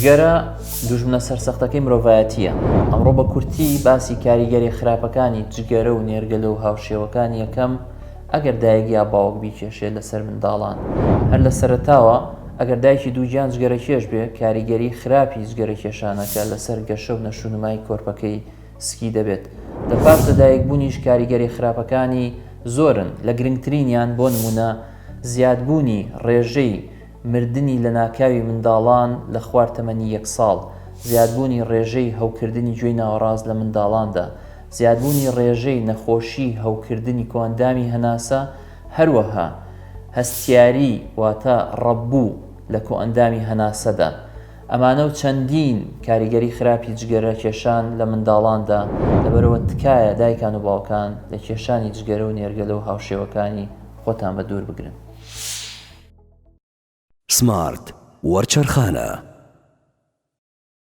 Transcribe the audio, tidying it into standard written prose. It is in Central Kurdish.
جگەرە دوژمنە سەرسەختەکەی مرۆڤایەتییە. ئەمڕۆ بە کورتی باسی کاریگەریە خراپەکانی جگەرە و نێرگەلە و هاوشێوەکانی یەکەم ئەگەر دایک یا باوک بیکێشێ لەسەر منداڵان. هەر لە سەرەتاوە ئەگەر دایکی دووگیان جگەرەکێش بێ کاریگەری خراپی جگەرەکێشانەکە لەسەر گەشە و نەشونمای کۆرپەکەی سکی دەبێت. لە پاش لەدایکبوونیش کاریگەریە خراپەکانی زۆرن لە گرنگترینیان بۆ نموونە زیادبوونی ڕێژەی مردنی لەناکاوی منداڵان لە خوار تەمەنی یەک ساڵ، زیادبوونی ڕێژەی هەوکردنی گوێی ناوەڕاست لە منداڵاندا، زیادبوونی ڕێژەی نەخۆشی هەوکردنی کۆئەندامی هەناسە، هەروەها هەستیاری واتە ڕەبوو لە کۆئەندامی هەناسەدا. ئەمانە و چەندین کاریگەری خراپی جگەرە کێشان لە منداڵاندا، لەبەرئەوە تکایە دایکان و باوکان لە کێشانی جگەرە و نێرگەلە و هاوشێوەکانی خۆتان بەدوور بگرن. سمارت وەرچەرخانە.